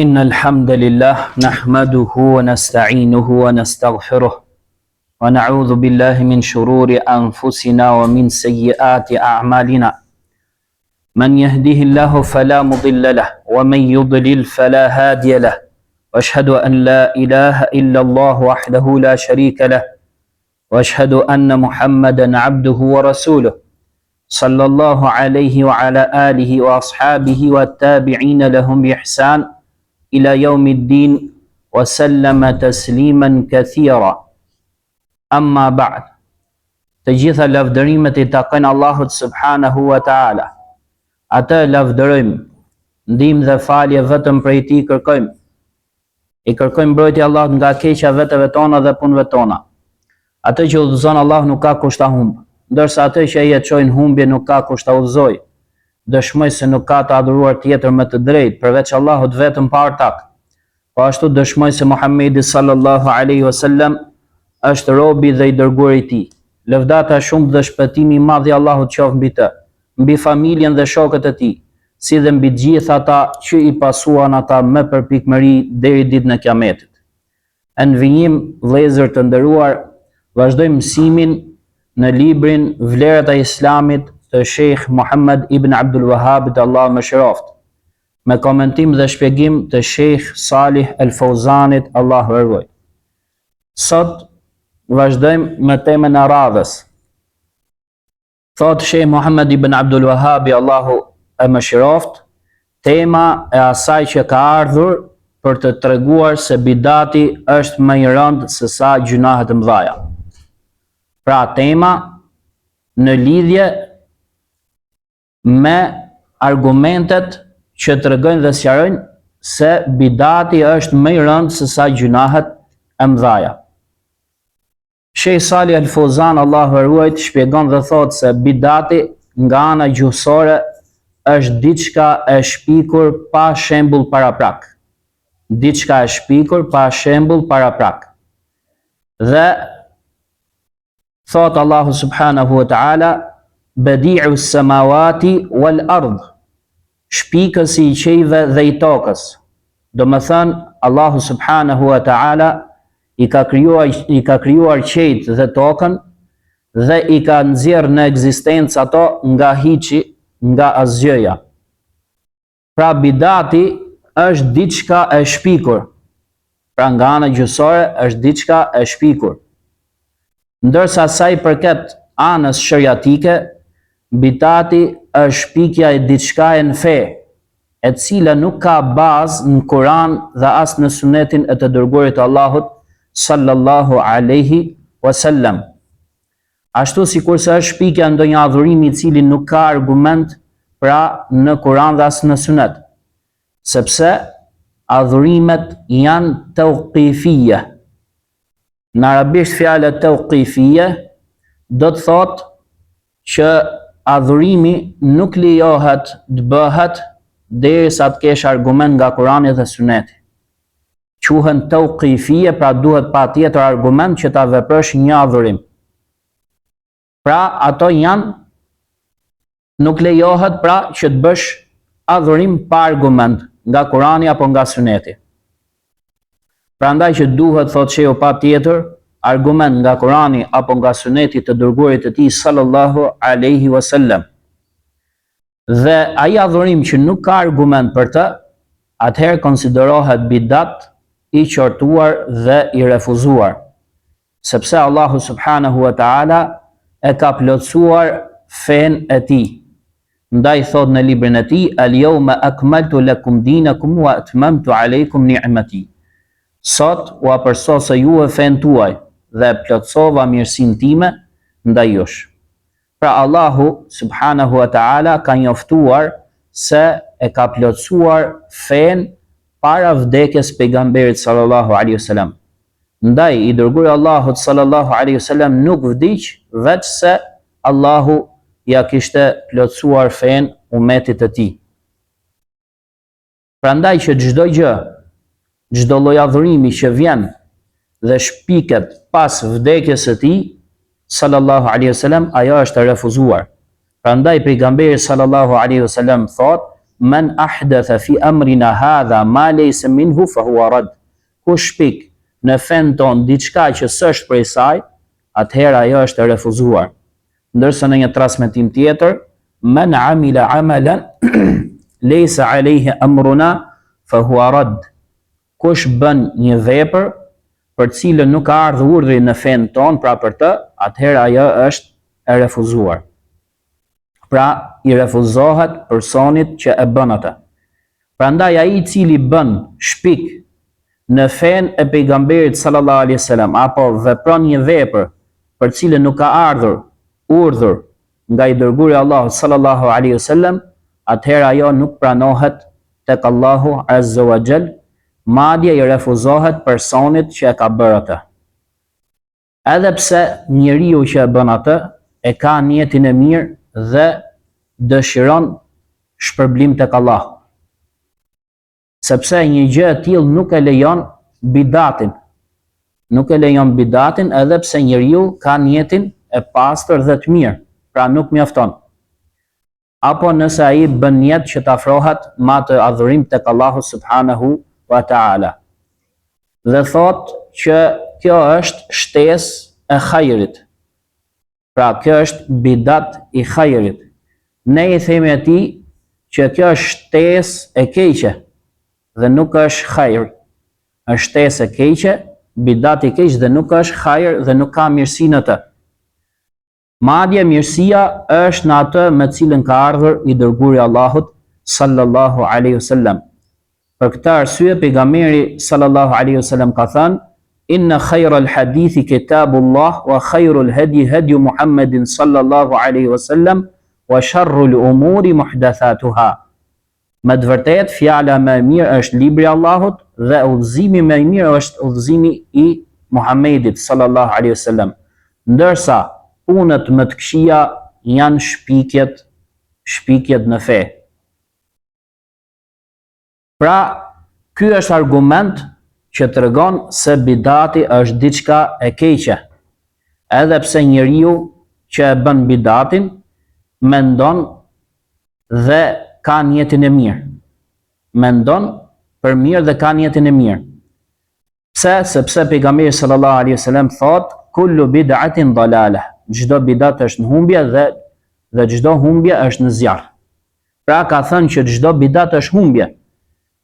إن الحمد لله نحمده ونستعينه ونستغفره ونعوذ بالله من شرور أنفسنا ومن سيئات أعمالنا من يهده الله فلا مضل له ومن يضلل فلا هادي له واشهد أن لا إله إلا الله وحده لا شريك له واشهد أن محمدا عبده ورسوله صلى الله عليه وعلى آله وأصحابه والتابعين لهم بإحسان إلى يوم الدين وسلم تسليما كثيرا أما بعد Të gjitha lavdërimet i takojnë Allahut subhanahu wa ta'ala. Atë e lavdërojmë, ndihmë dhe falje vetëm prej tij kërkojmë. I kërkojmë mbrojtje Allahut nga e keqja e veteve tona dhe punëve tona. Atë që udhëzon Allahu nuk ka kush ta humbë, ndërsa atë që ai e çoi në humbje nuk ka kush ta udhëzojë. Dëshmoj se nuk ka të adhuruar tjetër me të drejtë përveç Allahut vetëm pa ortak. Po ashtu dëshmoj se Muhammedi sallallahu alaihi wasallam është robi dhe i dërguari i tij. Lëvdata e shumtë dhe shpëtimi i madh i Allahut qoftë mbi të, mbi familjen dhe shokët e tij, si dhe mbi të gjithë ata që i pasuan ata me përpikmëri deri ditën e Kiametit. E në vijim, vëllezër të nderuar, vazhdojmë mësimin në librin Vlerat e Islamit të Sheikh Muhammad ibn Abdul Wahhabit, Allahu e mëshiroftë, me komentim dhe shpjegim të Sheikh Salih El Fauzanit, Allahu e ruajtë. Sot vazhdojmë me temën e radhës. Thotë Shejh Muhammed ibn Abdul Wahhabi Allahu e mëshiroftë, tema e asaj që ka ardhur për të treguar se bidati është më i rëndë se sa gjynahet e mëdha. Pra tema në lidhje me argumentet që tregojnë dhe sqarojnë se bidati është më i rëndë se sa gjynahet e mëdha. Shejh Salih Al Fauzan Allahu e ruajt shpjegon dhe thotë se bidati nga ana gjuhësore është diçka e shpikur pa shembull paraprak. Diçka e shpikur pa shembull paraprak. Dhe thotë Allahu subhanahu wa taala badi'u samawati wal ard shpikësi i qiejve dhe i tokës. Domethënë, Allahu subhanahu wa ta'ala i ka krijuar i ka krijuar qiejt dhe tokën dhe i ka nxjerrë në ekzistencë ato nga hiçi, nga asgjëja. Pra bidati është diçka e shpikur. Pra nga ana gjuhësore është diçka e shpikur. Ndërsa sa i përket anës sheriatike, bidati është shpikja e diçkaje në fe, e cila nuk ka bazë në Kur'an dhe as në Sunetin e të Dërguarit të Allahut sallallahu alaihi wasallam. Ashtu sikurse është shpikja e ndonjë adhurimi i cili nuk ka argument pra në Kur'an dhe as në Sunet. Sepse adhurimet janë tauqifije. Në arabisht fjala tauqifije do të thotë që adhurimi nuk lejohet të bëhet derisa të kesh argument nga Kurani dhe Suneti. Quhen tauqifije, pra duhet patjetër argument që ta veprosh një adhurim. Pra ato janë Nuk lejohet pra që të bësh adhurim pa argument nga Kurani apo nga Suneti. Prandaj që duhet thotë shehu patjetër argument nga Kurani apo nga Suneti të dërguarit të tij sallallahu alaihi wasallam. Dhe ai adhurim që nuk ka argument për të, atëherë konsiderohet bidat i qortuar dhe i refuzuar. Sepse Allahu subhanahu wa ta'ala e ka plotësuar fenë e tij. Ndaj thotë në librin e tij, El yawma akmaltu lakum dinakum wa atmamtu alejkum ni'mati. Sot ua përsosa juve fenë tuaj dhe e plotësova mirësinë time ndaj jush. Pra Allahu subhanahu wa ta'ala ka njoftuar se e ka plotësuar fenë para vdekjes pejgamberit sallallahu alaihi wasallam. Ndaj i dërguari i Allahut sallallahu alaihi wasallam nuk vdiq veçse Allahu ia kishte plotësuar fenë umetit të tij. Prandaj që çdo gjë, çdo lloj adhurimi që vjen dhe shpiket pas vdekjes së tij, sallallahu alaihi wasallam, ajo është e refuzuar. Prandaj pejgamberi sallallahu alaihi wasallam thotë. Men ahdethe fi amrina hadha ma lejse minhu fa huwa rad. Kush shpik në fenë tonë diçka që s'është prej saj, atëherë ajo është e refuzuar. Ndërsa në një transmetim tjetër, Men amila amalan lejse alejhi amruna fa huwa rad. Kush bën një vepër për të cilën nuk ka ardhur urdhri në fenë tonë, pra për të, atëherë ajo është e refuzuar. Pra, i refuzohet personit që e bën atë. Prandaj ai i cili bën shpik në fenë e pejgamberit sallallahu alaihi wasallam apo vepron një vepër për të cilën nuk ka ardhur urdhër nga i dërguari i Allahut sallallahu alaihi wasallam, atëherë ajo nuk pranohet tek Allahu azza wa jall, madje i refuzohet personit që e ka bërë atë. Edhe pse njeriu që e bën atë e ka nijetin e mirë dhe dëshiron shpërblim tek Allahu. Sepse një gjë e tillë nuk e lejon bidatin. Nuk e lejon bidatin edhe pse njeriu ka nijetin e pastër dhe të mirë, pra nuk mjafton. Apo nëse ai bën nijet që të afrohet me atë adhurim tek Allahu subhanahu wa ta'ala. Dhe thotë që kjo është shtesë e hajrit. Pra kjo është bidat i hajrit. Ne i themi atij që kjo është shtesë e keqe dhe nuk është hajr. Është shtesë e keqe, bidat i keq dhe nuk është hajr dhe nuk ka mirësi në të. Madje mirësia është në atë me të cilën ka ardhur i dërguari i Allahut sallallahu alaihi wasallam. Për këtë arsye pejgamberi sallallahu alaihi wasallam ka thënë: Inna khayra al-hadithi kitabullah wa khayru al-hadi hadi Muhammedin sallallahu alaihi wasallam wa sharru al-umuri muhdathatuha. Me të vërtetë, fjala më e mirë është libri i Allahut dhe udhëzimi më i mirë është udhëzimi i Muhammedit sallallahu alaihi wasallam. Ndërsa punët më të këqija janë shpikjet, shpikjet në fe. Pra, ky është argument që tregon se bidati është diçka e keqe. Edhe pse njeriu që e bën bidatin mendon dhe ka nijetin e mirë. Mendon për mirë dhe ka nijetin e mirë. Pse? Sepse pejgamberi sallallahu alaihi wasallam thotë kullu bid'atin dalalah. Çdo bidat është në humbje dhe dhe çdo humbje është në zjarr. Pra ka thënë që çdo bidat është humbje.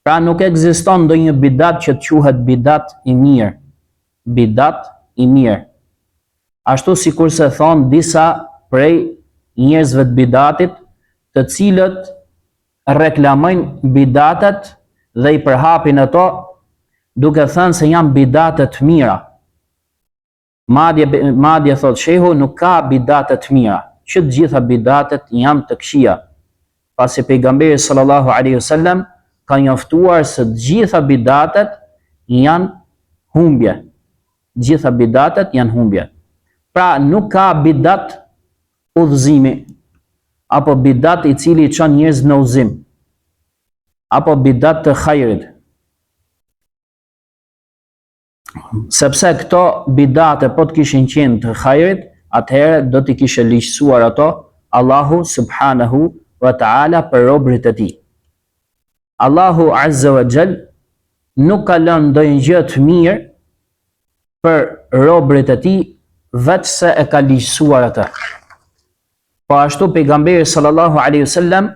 Pra nuk ekziston ndonjë bidat që të quhet bidat i mirë. Bidat i mirë. Ashtu sikurse thonë disa prej njerëzve të bidatit, të cilët reklamojnë bidatet dhe i përhapin ato duke thënë se janë bidate të mira. Madje madje thotë shehu nuk ka bidate të mira, që të gjitha bidatet janë të këqija. Pasi pejgamberi sallallahu alaihi wasallam ka njoftuar se të gjitha bidatet janë humbje. Të gjitha bidatet janë humbje. Pra nuk ka bidat udhëzimi apo bidat i cili i çon njerëzit në udhëzim apo bidat të hajrit. Sepse këto bidate po të kishin qenë të hajrit, atëherë do t'i kishte ligjësuar ato Allahu subhanahu wa ta'ala për robërit e tij. Allahu azza wa jall nuk ka lënë ndonjë gjë të mirë për robërit e tij veçse e ka ligjësuar atë. Po ashtu pejgamberi sallallahu alaihi wasallam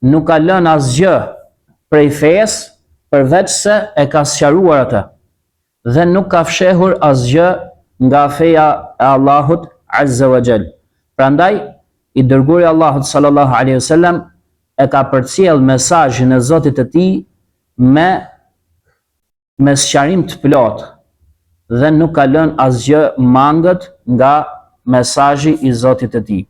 nuk ka lënë asgjë prej fesë përveçse e ka sqaruar atë dhe nuk ka fshehur asgjë nga feja e Allahut azza wa jall. Prandaj i dërguari i Allahut sallallahu alaihi wasallam e ka përcjell mesazhin e Zotit të tij me me sqarim të plotë dhe nuk ka lënë asgjë mangët nga mesazhi i Zotit të tij.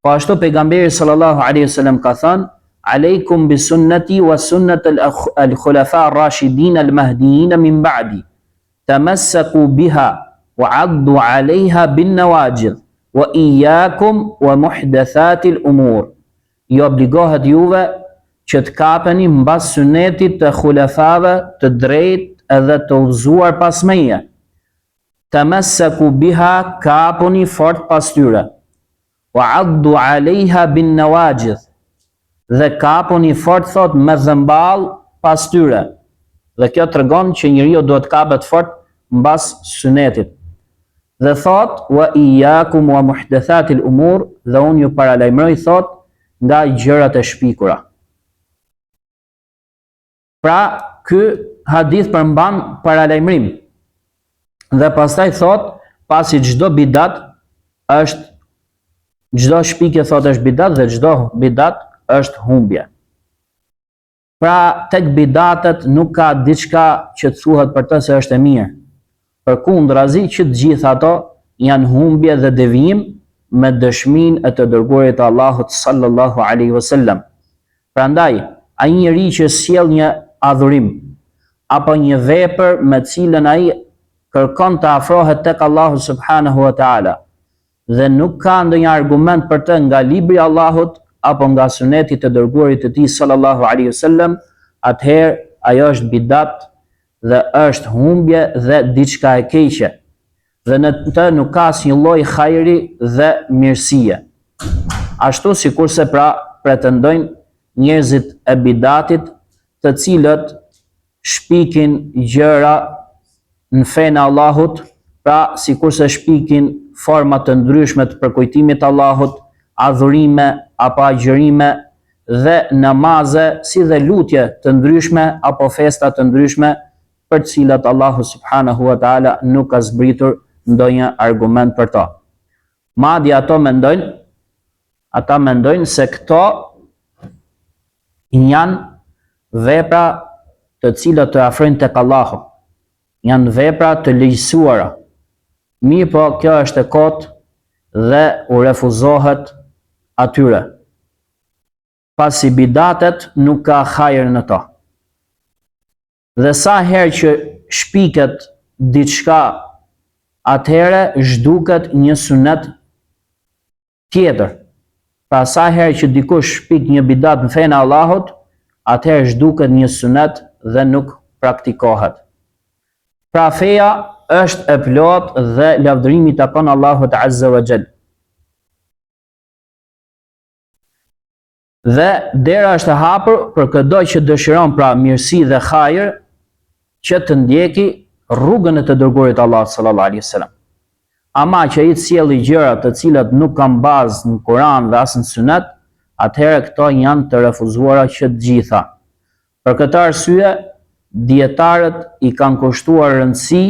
Po ashtu pejgamberi sallallahu alaihi wasallam ka thënë: "Alejkum bi sunnati wa sunnat al-khulafa ar-rashidin al-mahdiyyin min ba'di. Tamassaku biha wa 'addu 'alayha bin nawajidh wa iyyakum wa muhdathat al-umur." Ju obligohet juve që të kapeni mbas sunetit të khulafave të drejtë edhe të udhëzuar pas meje. Tamassaku biha kapuni fort pas tyre. Wa addu alejha bin nawajidh. Dhe kapuni fort thotë me dhëmballë pas tyre. Dhe kjo tregon që njeriu duhet të kapet fort mbas sunetit. Dhe thotë wa iyyakum wa muhdathatil umur dhe unë ju paralajmëroj thotë nga gjërat e shpikura. Pra, ky hadith përmban paralajmërim. Dhe pastaj thotë, pasi çdo bidat është çdo shpikje thotë është bidat dhe çdo bidat është humbje. Pra, tek bidatet nuk ka diçka që të thuhet për të se është e mirë. Përkundrazi që të gjitha ato janë humbje dhe devijim me dëshminë e të dërguarit të Allahut sallallahu alaihi wasallam. Prandaj, ai njeri që sjell një adhurim apo një vepër me të cilën ai kërkon të afrohet tek Allahu subhanahu wa taala dhe nuk ka ndonjë argument për të nga libri i Allahut apo nga suneti i të dërguarit të tij sallallahu alaihi wasallam, atëherë ajo është bidat dhe është humbje dhe diçka e keqe dhe në të nuk ka asnjë lloj hajri dhe mirësie. Ashtu sikurse pra pretendojnë njerëzit e bidatit të cilët shpikin gjëra në fenë e Allahut, pra sikurse shpikin forma të ndryshme të përkujtimit të Allahut, adhurime apo agjërime dhe namaze, si dhe lutje të ndryshme apo festa të ndryshme për të cilat Allahu subhanahu wa taala nuk ka zbritur ndonjë argument për to. Madje ato mendojnë, ata mendojnë se këto janë vepra të cilat të afrojnë tek Allahu. Janë vepra të ligjësuara. Mirëpo, kjo është e kotë dhe u refuzohet atyre. Pasi bidatet nuk ka hajër në to. Dhe sa herë që shpiket diçka, atëherë zhduket një sunet tjetër. Pra sa herë që dikush shpik një bidat në fenë e Allahut, atëherë zhduket një sunet dhe nuk praktikohet. Pra feja është e plotë dhe lavdërimi i takon Allahut Azza wa Jall. Dhe dera është e hapur për këdo që dëshiron pra mirësi dhe hajër që të ndjeki rrugën e të dërguarit të Allahut sallallahu alaihi wasallam. Ama që ai të sjelli gjëra të cilat nuk kanë bazë në Kur'an dhe as në Sunet, atëherë këto janë të refuzuara që të gjitha. Për këtë arsye, dijetarët i kanë kushtuar rëndësi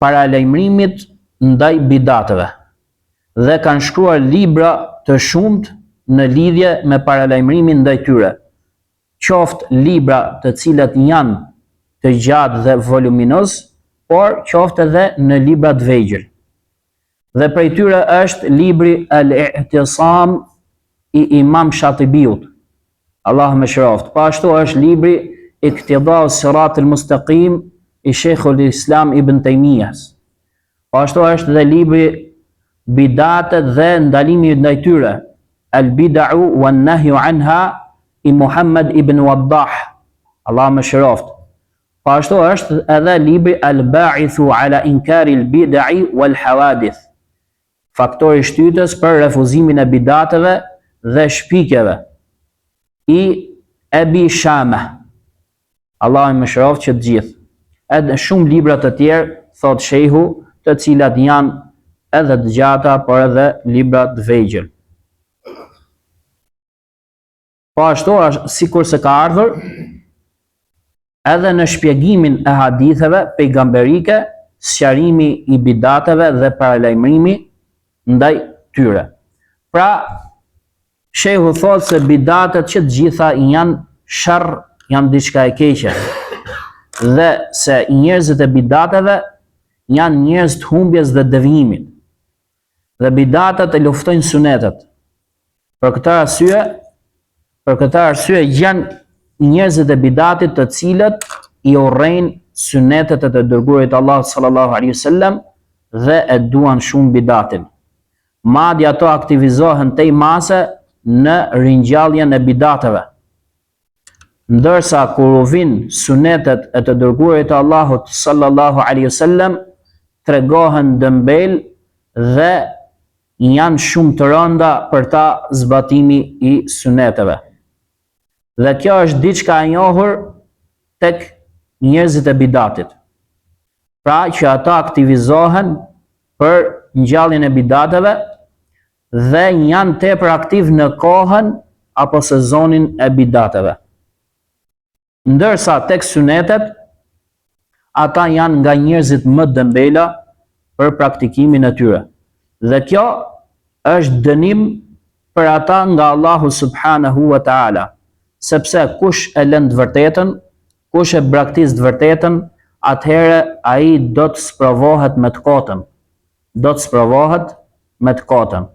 paralajmërimit ndaj bidateve dhe kanë shkruar libra të shumtë në lidhje me paralajmërimin ndaj tyre, qoftë libra të cilat janë të gjatë dhe voluminoz, por qoftë edhe në libra të vegjël. Dhe prej tyre është libri Al-I'tisam i Imam Shatibiut. Allahu e mëshiroftë. Po ashtu është libri Iktidau Sirat al-Mustaqim i Sheikhul Islam Ibn Taymiyas. Po ashtu është dhe libri Bidatet dhe ndalimi ndaj tyre, Al-Bid'u wan Nahyu anha i Muhammad ibn Waddah. Allahu e mëshiroftë. Po ashtu është edhe libri Al-Ba'ithu ala Inkari al-Bid'i wal Hawadith. Faktori shtytës për refuzimin e bidateve dhe shpikjeve i Ebi Shameh. Allahu i mëshiroftë që të gjithë. Edhe shumë libra të tjerë, thotë shejhu, të cilat janë edhe të gjata, por edhe libra të vegjël. Po ashtu, sikurse ka ardhur edhe në shpjegimin e haditheve pejgamberike, sqarimi i bidateve dhe paralajmërimi ndaj tyre. Pra, shehu thotë se bidatet që të gjitha janë sherr, janë diçka e keqe. Dhe se njerëzit e bidateve janë njerëz të humbjes dhe devijimit. Dhe bidatet e luftojnë sunetet. Për këtë arsye, për këtë arsye janë njerëzit e bidatit të cilët i urrejnë sunetet e të dërguarit të Allahut sallallahu alaihi wasallam dhe e duan shumë bidatin. Madje ato aktivizohen tej mase në ringjalljen e bidateve. Ndërsa kur u vijnë sunetet e të dërguarit të Allahut sallallahu alaihi wasallam tregohen dembel dhe. janë shumë të rënda për ta zbatimi i suneteve. Dhe kjo është diçka e njohur tek njerëzit e bidatit. Pra që ata aktivizohen për ngjalljen e bidateve dhe janë tepër aktiv në kohën apo sezonin e bidateve. Ndërsa tek sunetet, ata janë nga njerëzit më dembela për praktikimin e tyre. Dhe kjo është dënim për ata nga Allahu subhanahu wa taala, sepse kush e lën të vërtetën, kush e braktis të vërtetën, atëherë ai do të sprovohet me të kotën. Do të sprovohet me të kotën.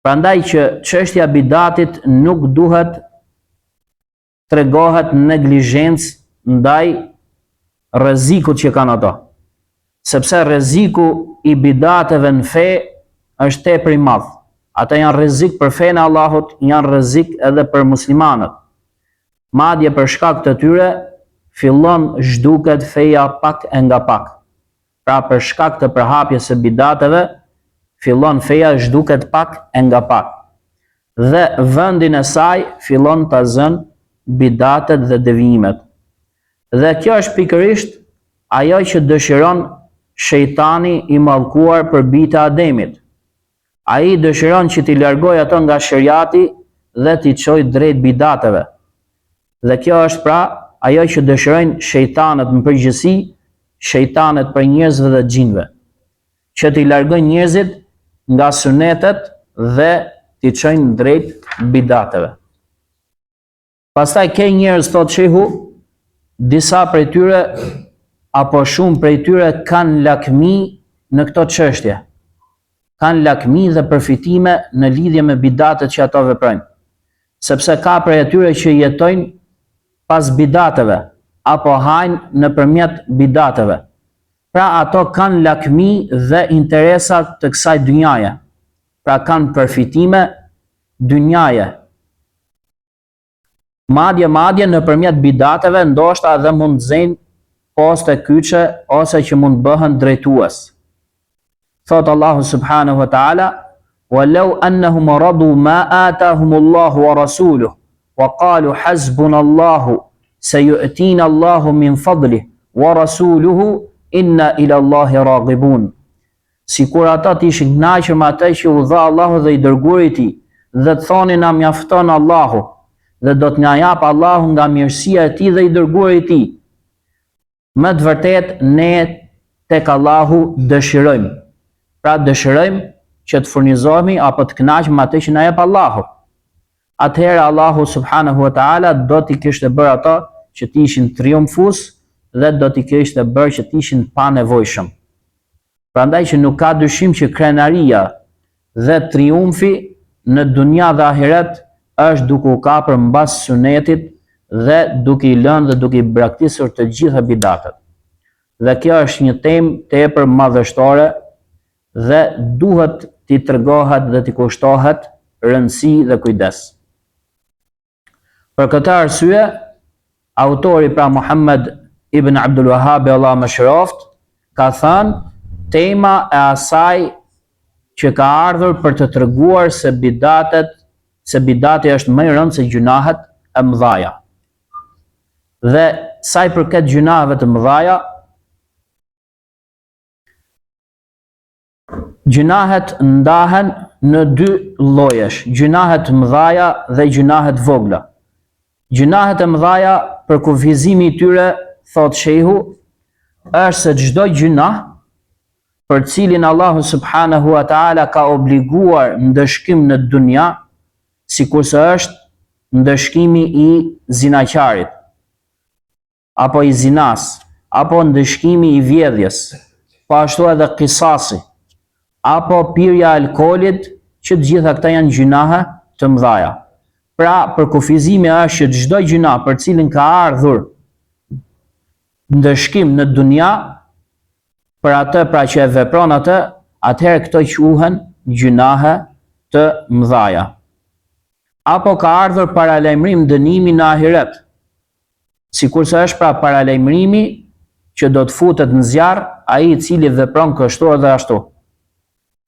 Prandaj që çështja e bidatit nuk duhet tregohet neglizhencë ndaj rrezikut që kanë ato. Sepse rreziku i bidateve në fe është tepër i madh. Ata janë rrezik për fenë e Allahut, janë rrezik edhe për muslimanët. Madje për shkak të tyre fillon zhduket feja pak e nga pak. Pra për shkak të përhapjes së bidateve, fillon feja zhduket pak e nga pak. Dhe vendin e saj fillon ta zënë bidatet dhe devijimet. Dhe kjo është pikërisht ajo që dëshiron shejtani i mallkuar për bijtë e Ademit. Ai dëshiron që t'i largojë ato nga sheriati dhe t'i çojë drejt bidateve. Dhe kjo është pra ajo që dëshirojnë shejtanët në përgjithësi, shejtanët prej njerëzve dhe xhinëve, që t'i largojnë njerëzit nga sunetet dhe t'i çojnë drejt bidateve. Pastaj ke njerëz thotë shehu, disa prej tyre apo shumë prej tyre kanë lakmi në këto çështje. Kanë lakmi dhe përfitime në lidhje me bidatet që ato veprojnë. Sepse ka prej atyre që jetojnë pas bidateve apo hajnë nëpërmjet bidateve. Pra ato kanë lakmi dhe interesa të kësaj dynjaje. Pra kanë përfitime dynjaje. Madje madje nëpërmjet bidateve ndoshta edhe mund të zënë poste kyçe ose që mund të bëhen drejtues. Thotë Allahu subhanahu wa taala: "Wa law annahum radu ma atahum Allahu wa rasuluhu wa qalu hasbuna Allahu sayu'tina Allahu min fadlihi wa rasuluhu inna ila Allahi raghibun." Sikur ata të ishin kënaqur me atë që u dha Allahu dhe i Dërguari i Tij, dhe të thonin na mjafton Allahu, dhe do të na japë Allahu nga mirësia e Tij dhe i Dërguari i Tij. Me të vërtetë ne tek Allahu dëshirojmë. Pra dëshirojmë që të furnizohemi apo të kënaqemi me atë që na jep Allahu. Atëherë Allahu subhanahu wa taala do t'i kishte bërë ato që të ishin triumfues dhe do t'i kishte bërë që të ishin të panevojshëm. Prandaj që nuk ka dyshim që krenaria dhe triumfi në dunja dhe ahiret është duke u kapur mbas sunetit dhe duke i lënë dhe duke i braktisur të gjitha bidatet. Dhe kjo është një temë tepër madhështore dhe duhet t'i tregohet dhe t'i kushtohet rëndësi dhe kujdes. Për këtë arsye, autori pra Muhammed ibn Abdul Wahhab Allahu e mëshiroftë, ka thënë tema e asaj që ka ardhur për të treguar se bidatet, se bidati është më i rëndë se gjynahet e mëdhaja. Dhe sa i përket gjynaheve të mëdhaja, Gjynahet ndahen në dy llojesh, gjynahe të mëdhaja dhe gjynahe të vogla. Gjynahet e mëdhaja, përkufizimi i tyre, thotë shehu, është se çdo gjynah për të cilin Allahu subhanahu wa taala ka obliguar ndëshkim në dunja, sikurse është ndëshkimi i zinaqarit, apo i zinasë, apo ndëshkimi i vjedhjes, po ashtu edhe kisasi, apo pirja e alkoolit, që të gjitha këta janë gjynahe të mëdhaja. Pra, përkufizimi është që çdo gjynah për cilin ka ardhur ndëshkim në dunja, për atë pra që e vepron atë, atëherë këto quhen gjynahe të mëdhaja. Apo ka ardhur paralajmërim dënimi në ahiret, Sikurse është pra paralajmërimi që do të futet në zjarr ai i cili vepron kështu edhe ashtu.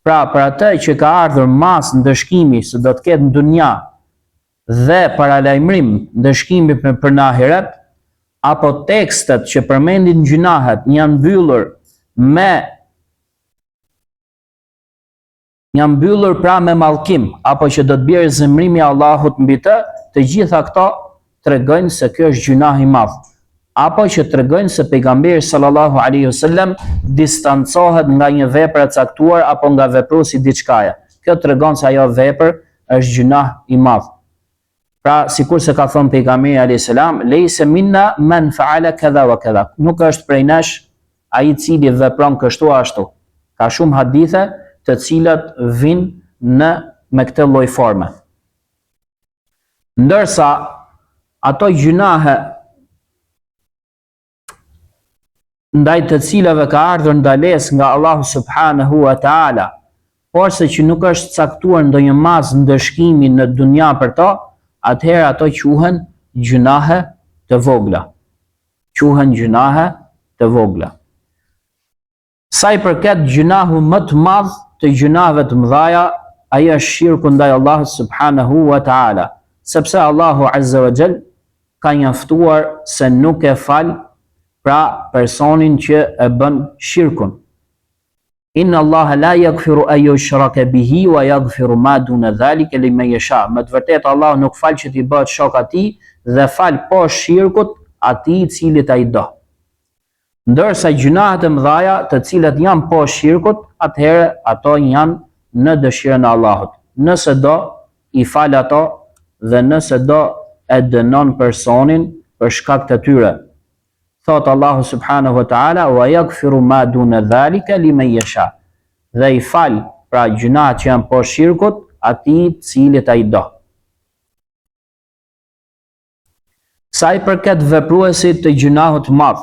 Pra, për atë që ka ardhur masë ndëshkimi se do të ketë në dunja dhe paralajmërim ndëshkimi për, për në ahiret, apo tekstet që përmendin gjynahet janë mbyllur me janë mbyllur pra me mallkim, apo që do të bjerë zemërimi i Allahut mbi të, të gjitha këto tregojnë se kjo është gjynah i madh, apo që tregojnë se pejgamberi sallallahu alaihi wasallam distancohet nga një vepër e caktuar apo nga vepruesi i diçkaje. Kjo tregon se ajo vepër është gjynah i madh. Pra, sikurse ka thënë pejgamberi alayhis salam, "Lejse minna men fa'ala kadha wa kadha." Nuk është prej nesh ai i cili vepron kështu ashtu. Ka shumë hadithe të cilat vijnë në me këtë lloj forme. Ndërsa ato gjynahe ndaj të cilave ka ardhur ndalesë nga Allahu subhanahu wa taala, porse që nuk është caktuar ndonjë masë ndëshkimi në dunja për to, atëherë ato quhen gjynahe të vogla. Quhen gjynahe të vogla. Sa i përket gjynahu më të madh të gjynaheve të mëdhaja, ai është shirku ndaj Allahut subhanahu wa taala, sepse Allahu azza wa jall ka njoftuar se nuk e fal pra personin që e bën shirkun. Inna Allaha la yaghfiru an yushraka bihi wa yaghfiru ma duna dhalika liman yasha. Me të vërtetë Allahu nuk fal që t'i bëhet shok atij dhe fal poshtë shirkut atij i cilit ai do. Ndërsa gjynahet e mëdhaja, të cilat janë poshtë shirkut, atëherë ato janë në dëshirën e Allahut. Nëse do, i fal ato dhe nëse do e dënon personin për shkak të tyre. Thotë Allahu subhanahu wa ta'ala, "Wa yaghfiru ma duna dhalika liman yasha." Dhe i fal, pra gjynahet që janë poshtë shirkut, atij të cilit ai do. Sa i përket vepruesit të gjynahut të madh,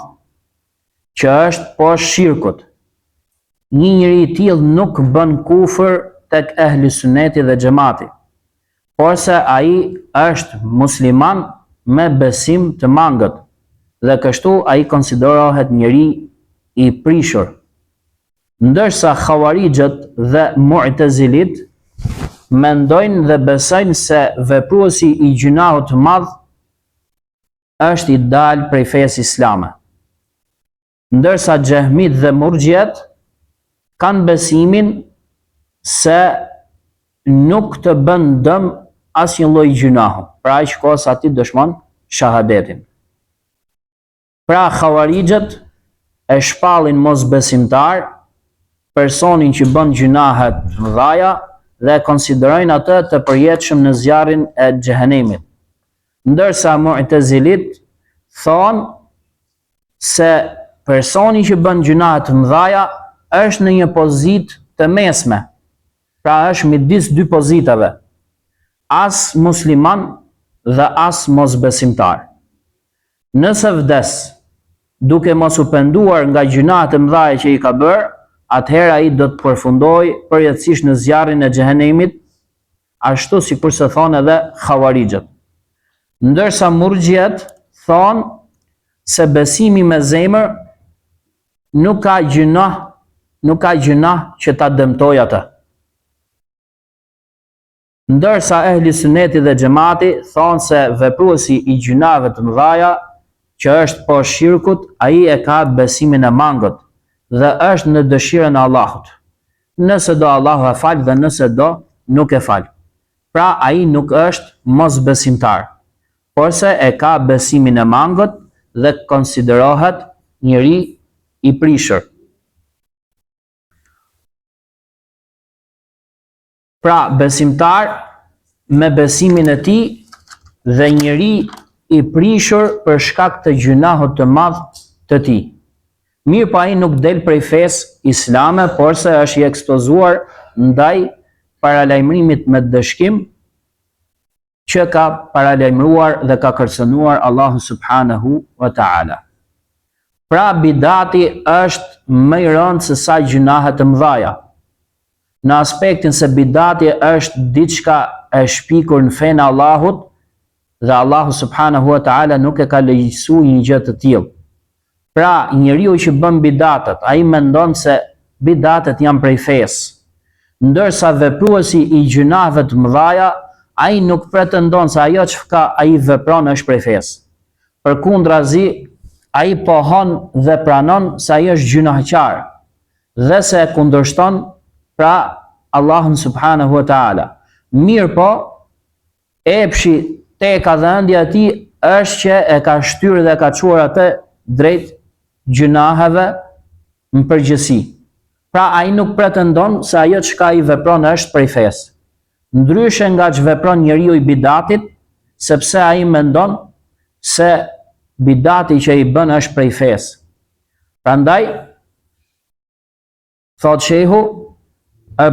që është poshtë shirkut, një njeri i tillë nuk bën kufër tek ehli suneti dhe xhemati, porse ai është musliman me besim të mangët dhe kështu ai konsiderohet njeri i prishur. Ndërsa Khawarixhët dhe Mu'tezilit mendojnë dhe besojnë se vepruesi i gjynahut të madh është i dalë prej fesë islame. Ndërsa Xhehmit dhe Murxhiet kanë besimin se nuk të bën dëm asnjë lloj gjynahu, pra aq kohë sa ti dëshmon shahadetin. Pra Khawarixhët e shpallin mosbesimtar personin që bën gjynahe të mëdhaja dhe e konsiderojnë atë të përjetshëm në zjarrin e xhehenemit. Ndërsa Mu'tezilit thonë se personi që bën gjynahe të mëdhaja është në një pozitë të mesme, pra është midis dy pozitave, as musliman dhe as mosbesimtar. Nëse vdes duke mos u penduar nga gjynahet e mëdha që i ka bërë, atëherë ai do të përfundojë përjetësisht në zjarrin e xhehenemit, ashtu sikurse thonë edhe Khawarixhët. Ndërsa Murxhiet thonë se besimi me zemër nuk ka gjynah, nuk ka gjynah që ta dëmtojë atë. Ndërsa Ehli Sunneti dhe Xhemati thonë se vepruesi i gjynaheve të mëdhaja, që është poshtë shirkut, ai e ka besimin e mangët dhe është në dëshirën e Allahut. Nëse do Allahu e fal dhe nëse do nuk e fal. Pra ai nuk është mosbesimtar, porse e ka besimin e mangët dhe konsiderohet njeri i prishur. Pra, besimtar me besimin e tij dhe njeri i prishur për shkak të gjynahut të madh të tij. Mirëpo ai nuk del prej fesë islame, porse është i ekspozuar ndaj paralajmërimit me ndëshkim që ka paralajmëruar dhe ka kërcënuar Allahu subhanahu wa ta'ala. Pra bidati është më i rëndë se sa gjynahet e mëdhaja. Në aspektin se bidati është diçka e shpikur në fenë e Allahut dhe Allahu subhanahu wa ta'ala nuk e ka legjësu një gjë të tillë. Pra, njeriu që bën bidatet, ai mendon se bidatet janë prej fesë. Ndërsa vepruesi i gjynaheve të mëdhaja, ai nuk pretendon se ajo çka ai vepron është prej fesë. Përkundrazi, ai pohon dhe pranon se ai është gjynahqar dhe se e kundërshton pra Allahun subhanahu wa taala. Mirëpo, epshi, teka dhe ëndja e tij është që e ka shtyrë dhe e ka çuar atë drejt gjynaheve në përgjithësi. Pra ai nuk pretendon se ajo çka ai vepron është prej fesë. Ndryshe nga ç'vepron njeriu i bidatit, sepse ai mendon se bidati që ai bën është prej fesë. Prandaj thotë shehu,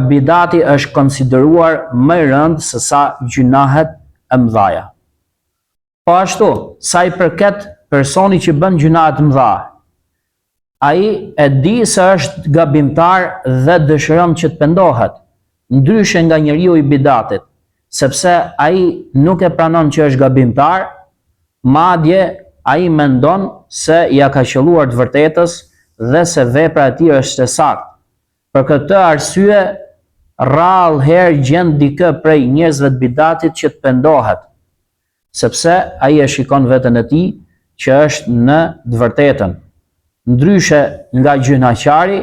bidati është konsideruar më i rëndë se sa gjynahet e mëdhaja. Po ashtu, sa i përket personit që bën gjynahe të mëdha, ai e di se është gabimtar dhe dëshiron që të pendohet, ndryshe nga njeriu i bidatit, sepse ai nuk e pranon që është gabimtar, madje ai mendon se ia ka qëlluar të vërtetës dhe se vepra e tij është e saktë. Për këtë arsye, rrallë herë gjen dikë prej njerëzve të bidatit që të pendohet, sepse ai e shikon veten e tij që është në të vërtetën. Ndryshe nga gjynahqari,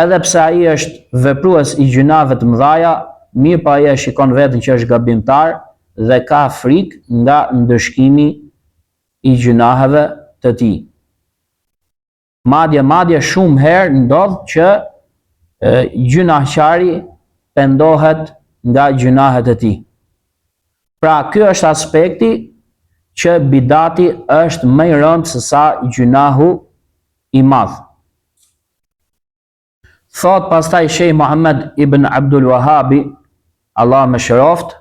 edhe pse ai është veprues i gjynaheve të mëdhaja, mirëpo ai e shikon veten që është gabimtar dhe ka frikë nga ndëshkimi i gjynaheve të tij. Madje, madje shumë herë ndodh që gjynahqari pendohet nga gjynahet e tij. Pra, ky është aspekti që bidati është më i rëndë se sa gjynahu i madh. Thotë pastaj Shejh Muhammed ibn Abdul Wahabi, Allahu e mëshiroftë,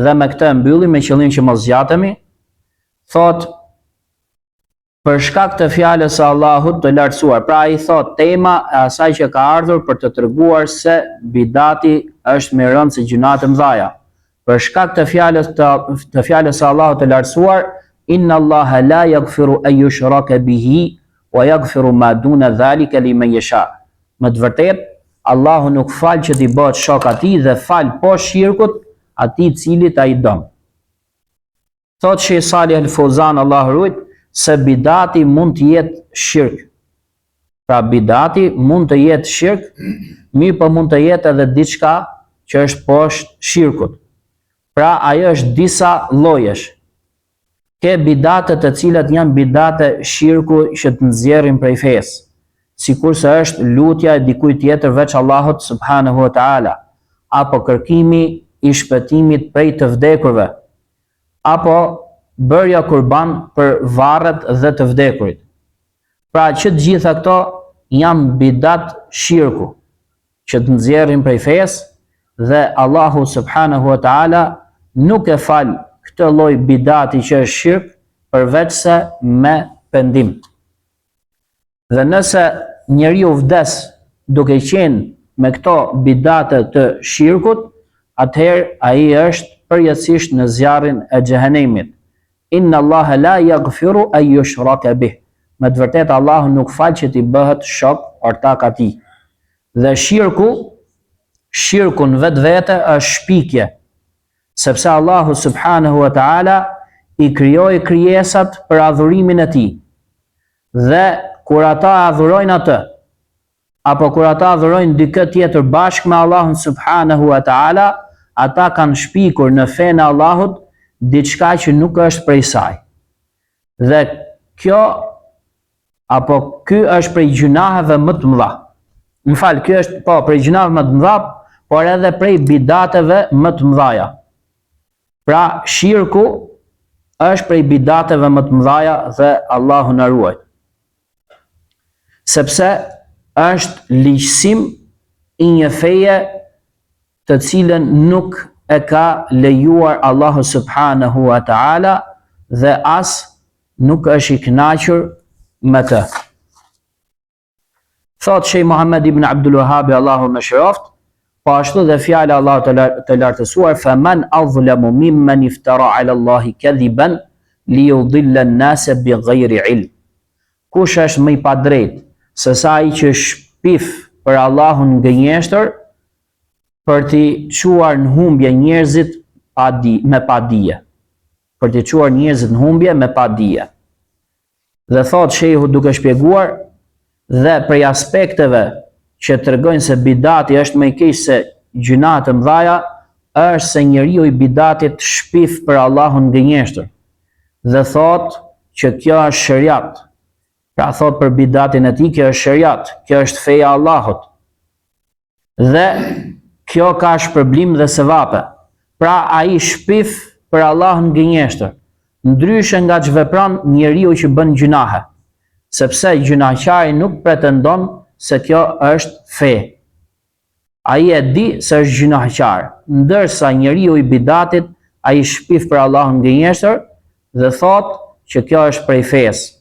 dhe me këtë e mbyllim me qëllim që mos zgjatemi, thotë Për shkak të fjalës së Allahut të Lartësuar, pra ai thotë tema e asaj që ka ardhur për të treguar se bidati është më i rëndë se gjynahet e mëdhaja. Për shkak të fjalës të, të fjalës së Allahut të Lartësuar, Inna Allaha la yaghfiru an yushraka bihi wa yaghfiru ma duna dhalika liman yasha. Me të vërtetë, Allahu nuk fal që t'i bëhet shok atij dhe fal poshtë shirkut atij cilit ai don. Thotë Shejh Salih El Fozan Allahu e rujt se bidati mund të jetë shirk. Pra bidati mund të jetë shirk, mirëpo mund të jetë edhe diçka që është poshtë shirkut. Pra ajo është disa llojesh. Ke bidate të cilat janë bidate shirku që të nxjerrin prej fesë, sikurse është lutja e dikujt tjetër veç Allahut subhanahu wa taala, apo kërkimi i shpëtimit prej të vdekurve, apo bërja kurban për varret dhe të vdekurit. Pra që të gjitha këto janë bidat shirku, që të nxjerrin prej fesë dhe Allahu subhanahu wa taala nuk e fal këtë lloj bidati që është shirk përveçse me pendim. Dhe nëse njeriu vdes duke qenë me këto bidate të shirkut, atëherë ai është përjetësisht në zjarrin e xhehenemit. Inna Allaha la yaghfiru an yushraka bih. Me të vërtetë Allahu nuk fal që t'i bëhet shok ortak atij. Dhe shirku, shirku në vetvete është shpikje, sepse Allahu subhanahu wa taala i krijoi krijesat për adhurimin e tij. Dhe kur ata e adhurojnë atë, apo kur ata adhurojnë dikë tjetër bashkë me Allahun subhanahu wa taala, ata kanë shpikur në fenë e Allahut diçka që nuk është prej saj. Dhe kjo apo ky është prej gjynaheve më të mëdha. Më fal, ky është po prej gjynaheve më të mëdha, por edhe prej bidateve më të mëdhaja. Pra, shirku është prej bidateve më të mëdhaja dhe Allahu na ruajt. Sepse është ligjësim i një feje të cilën nuk e ka lejuar Allahu subhanahu wa ta'ala dhe as nuk është i kënaqur me të. Thotë Shejh Muhammed ibn Abdul Wahhabi Allahu e mëshiroftë, po ashtu dhe fjala e Allahut të lartësuar fa man adhlamu mimman iftara ala Allahi kadhiban li yudilla an-nasa bighayri ilm. Kush është më i padrejtë se sa ai që shpif për Allahun gënjeshtër? Për t'i çuar në humbje njerëzit pa di, me padije. Për t'i çuar njerëzit në humbje me padije. Dhe thotë shehu duke shpjeguar dhe prej aspekteve që tregojnë se bidati është më i keq se gjynahet e mëdhaja, është se njeriu i bidatit shpif për Allahun gënjeshtër dhe thotë që kjo është sheriat. Pra thotë për bidatin e tij kjo është sheriat, kjo është feja e Allahut. Dhe kjo ka shpërblim dhe sevape. Pra ai shpif për Allahun gënjeshtër, ndryshe nga ç'vepron njeriu që bën gjynahe, sepse gjynahqari nuk pretendon se kjo është fe. Ai e di se është gjynahqar, ndërsa njeriu i bidatit ai shpif për Allahun gënjeshtër dhe thotë që kjo është prej fesë.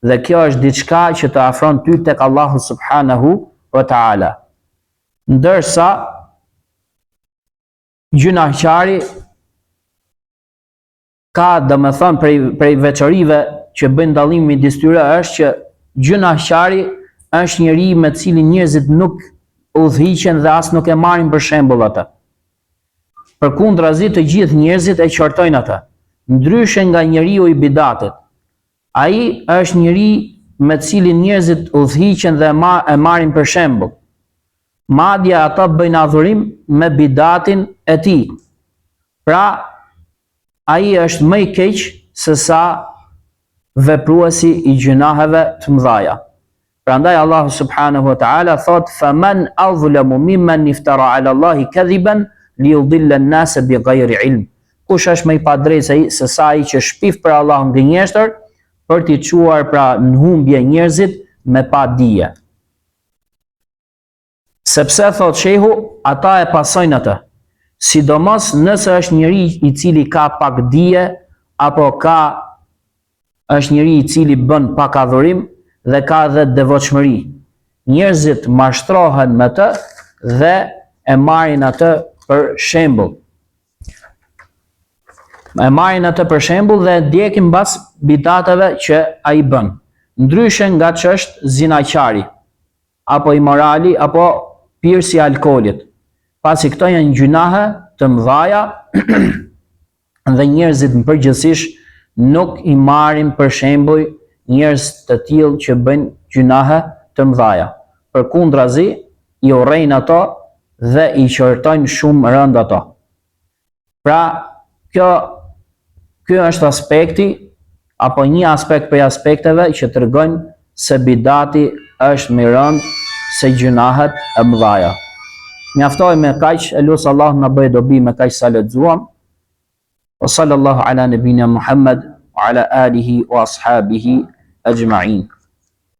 Dhe kjo është diçka që të afron ty tek Allahu subhanahu wa taala. Ndërsa gjynahqari ka domethënë prej prej veçorive që bëjnë dallim midis tyre është që gjynahqari është njeri me të cilin njerëzit nuk udhëhiqen dhe as nuk e marrin për shembull atë. Përkundrazi të gjithë njerëzit e qortojnë atë. Ndryshe nga njeriu i bidatit, Ai është njeri me të cilin njerëzit udhëhiqen dhe e marrin për shembull. Madje ata bëjnë adhurim me bidatin e tij. Pra, ai është më i keq se sa vepruesi i gjynaheve të mëdhaja. Prandaj Allahu subhanahu wa taala thotë faman adhlamu mimman iftara ala Allahi kadhiban liyudilla an-nasa bighayri ilm. Kush është më i padrejtë se se sa ai që shpif për Allahun gënjeshtër për t'i çuar pra në humbje njerëzit me padije. Sepse, thotë shehu, ata e pasojnë atë. Sidomos nëse është njeri i cili ka pak dije, apo ka është njeri i cili bën pak adhurim dhe ka dhe devotshmëri. Njerëzit mashtrohen me të dhe e marrin atë për shembull. E marrin atë për shembull dhe e ndjekin mbas bidateve që ai bën. Ndryshe nga ç'është zinaqari. apo imorali apo pirësi i alkoolit, pasi këto janë gjynahe të mëdhaja dhe njerëzit në përgjithësisht nuk i marrin për shembuj njerëz të tillë që bëjnë gjynahe të mëdhaja. Përkundrazi, i urrejnë ato dhe i qortojnë shumë rëndë ato. Pra, kjo ky është aspekti apo një aspekt prej aspekteve që tregojnë se bidati është më i rëndë se gjynahet e mëdhaja. Mjaftojmë me kaq, e lus Allahun na bëjë dobi me kaq sa lexuam. Wa sallallahu ala nabina Muhammad wa ala alihi wa ashabihi ajma'in.